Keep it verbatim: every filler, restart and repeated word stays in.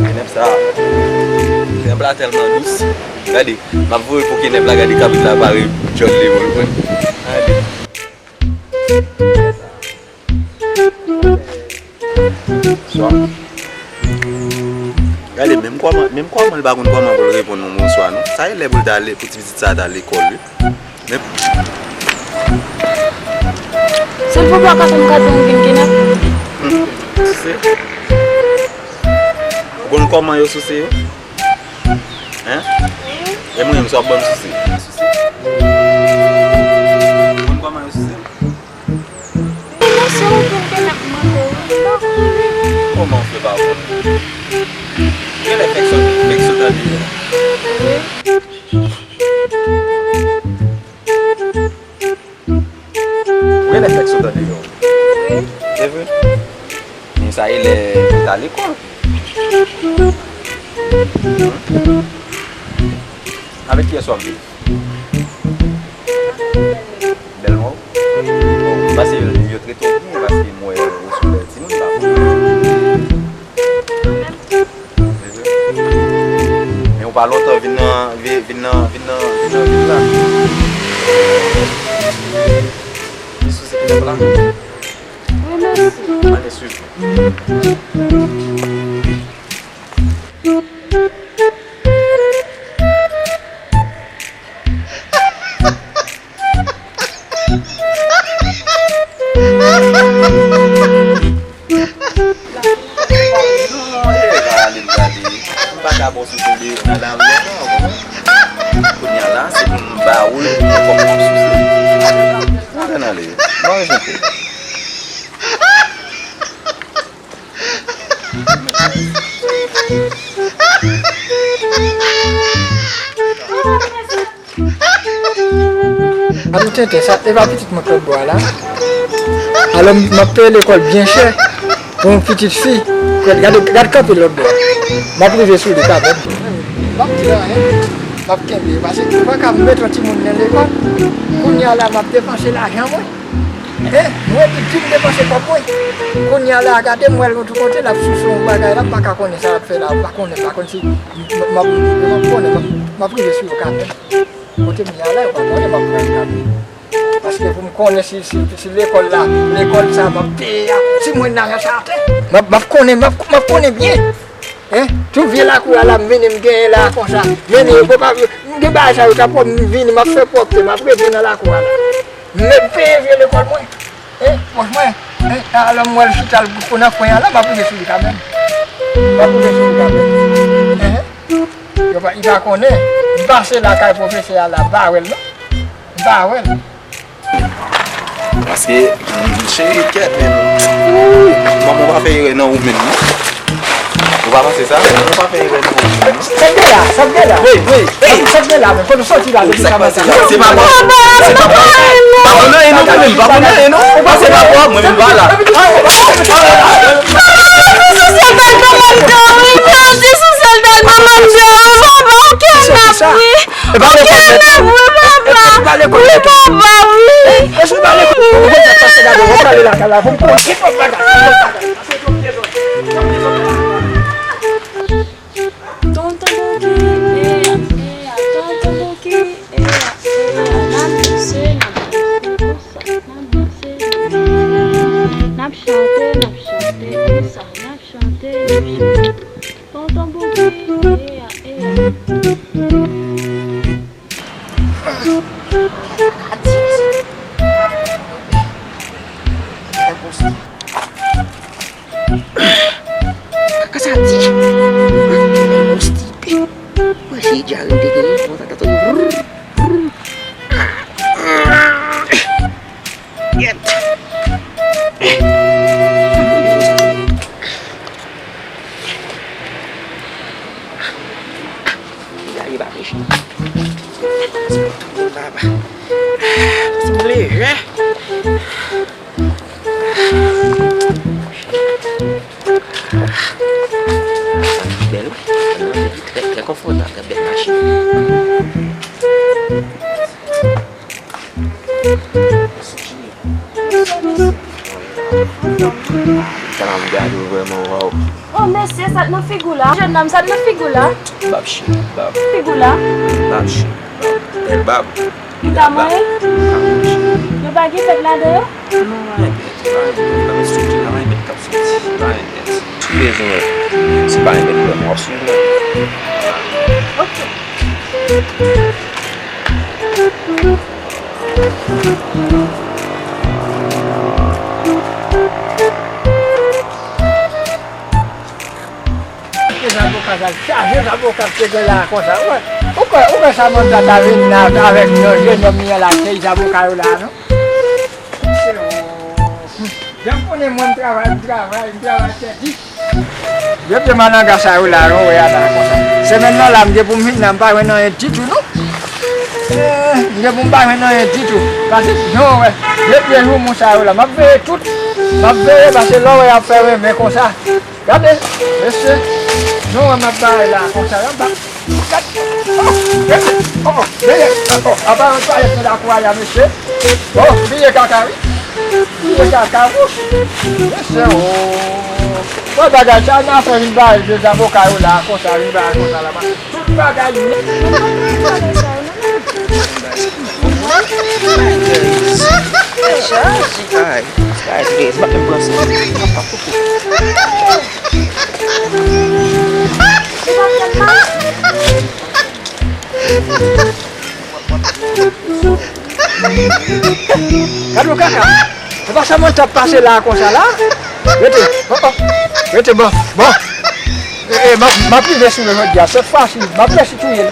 Kenèp sa, kenèp la tèlman dous. Gade, m ap voye pou kenèp la, gade kabrit la pare djòl li pou l pran. Gade. Swa. Gade, menm kòman, menm kòman li pa konn kòman pou l reponn yon bonswa, non. Sa e lè pou l ta ale, pou ti pitit sa ta lekòl, wi. Men. Sèl papa ka fè m kado m vin kenèp. Hmm. Souse. Ou konn kòman yo souse yo? Hein? E mwen menm, sa w ap ban m souse? Souse. Ou konn kòman yo souse? Kòman w fè pa konn? Genlè fèk sot, fèk sot an deyò. Genlè fèk sot an deyò. E vre? Men sa e lè ou ta lekòl. Avèk kiyès w ap viv? Bèlmò? Bon, m panse yo, yo trete w byen, paske m wè ou sou lè timoun, pa konn. Men ou pa lontan vin nan, vi-, vin nan, vin nan, vin nan vil la. Li sou se kenèp la. Wi, mèsi. Ale swiv mwen. Non, e pa ale m gade. M pa ka ba w souse de nan lari a, non, ou konprann? Kounye a la, se pou m ba ou l pou mwen kòman w ap souse. Ann ale. M pa bezwen konnen. Gade yon tenten, sa, e pa pitit mwen k lòtbò a la? Alò, m, m ap peye lekòl byen chè pou yon pitit fi. Gade, gade, gade kanpe lòtbò a. M ap rive sou li kanmenm. M ap di anyen, m ap kenbe, paske m pa ka met yon timoun nan lekòl. Kounye a la, m ap depanse lajan mwen. E, mwen ki di m depanse kòb mwen. Kounye a la, gade m wè l yon tout kote, l ap souse yon bagay la, m pa ka konnen sa l ap fè la, m pa konnen, m pa konn si, m, m, m ap, m ap konnen, m ap, m ap rive sou yo kanmenm. Kote m ye a la, yo pa konnen m ap pran kanmenm. Paske pou m konnen si, si, si lekòl la, lekòl sa m ap peye a, si mwen nan sa atè, m ap, m ap konnen, m ap, m ap konnen byen. Hein? Tout vye lakou a la, m vini, m genyen la konsa. Vini, yo pa, m gen bagay sa yo ka pwòp, m vini, m ap fè pwòpte, m ap rete nan lakou a la. M peye vye lekòl mwen. Hein? Pòch mwen. Hein? Alò, m wè l chita l pou nan kwen an la, m ap rive sou li kanmenm. M ap rive sou li kanmenm. Hein? Yo pa, li pa konnen. M pase lakay pwofesè a la, m pa wè l non. M pa wè l. Paske, mm, cheri, kèt, men, wouy, manman pa fè erè nan ou menm, non. Ou pa panse sa? Manman pa fè erè nan ou menm, non. Sa k gen la? Sa k gen la? Hey, hey, hey! Sa k gen la, men? Kote w soti la depi sa maten? Se pa bò, se pa bò. Pa konn anyen, non, mwen menm, pa konn anyen, non. Ou pa se pa bò, mwen menm pa la. Manman, se sou sèl bèl manman m dòmi, wi, wi, se sou sèl bèl manman m dòmi, manman, ou kenèp, wi. Ou kenèp, wi, papa. Wi, papa, wi. Tonton Bouki, eya, eya, tonton Bouki, eya, eya, n ap danse, n ap danse, konsa, n ap danse, n ap danse, n ap chante, n ap chante, konsa, n ap chante, n ap chante. Tonton Bouki, eya, eya. Kaka sa di. Konstipe. Manje dyare te genyen. Mwen ta tann. Vrr, vrr. Ah, ah. Gade pa peche. Baba. Sou leve. Bèl, wi. Trè, trè konfòtab, trè bèl machin. Sa m gade w vrèman, waw. Oh, mesye, sa t nan figi w la? Jennonm, sa t nan figi w la? Bab cheri, bab. Figi w la? Bab cheri, bab. Bèl bab. Ou ta manyen? Yo pa gen pèt ladan yo? Non, pa gen pèt, pa gen pèt. Nan estrikti la, pa gen pèt k ap soti. Pa gen pèt. Swiv mwen. Si pa gen pèt, w ap swiv mwen. Ok. Ke zaboka sa, chaje zaboka te gen la konsa. Ou kwè, ou kwè, ou kwè Samantha ta vin la avèk yon jennonm li an la, se zaboka yo la, non? Jan konnen mwen, m travay, m travay, m travay, tèt di. Depi malanga sa yo la, non, wè, a la konsa. Semèn nan la, m gen pou m vin la, m pa jwenn anyen ditou, non. Eh, m gen pou m pa jwenn anyen ditou. Paske, non, wè, depi jou moun sa yo la, m ap veye tout. M ap veye, paske lè w wè y ap fè renmen konsa. Gade, mesye, nou wè m ap bay la, konsa, y ap ba. Gade, oh, gade, oh, oh, gade, oh, oh, apa yon twalèt nan lakou a la, mesye. Oh, bliye kaka, wi. Bliye kaka, wouch. Mesye, oh. Bon, bagay sa, nan fè vin bay vye zaboka yo la, konsa, vin bay konsa la, tout bagay. Ay, ay, guys, pa fè m pran sa. Gade yon kaka. Se pa sa mwen t ap pase la konsa la. Rete. Oh, oh. Rete, bon, bon. E, e, m ap, m ap rive sou li jodi a. Sèt fwa si, m ap resi touye l.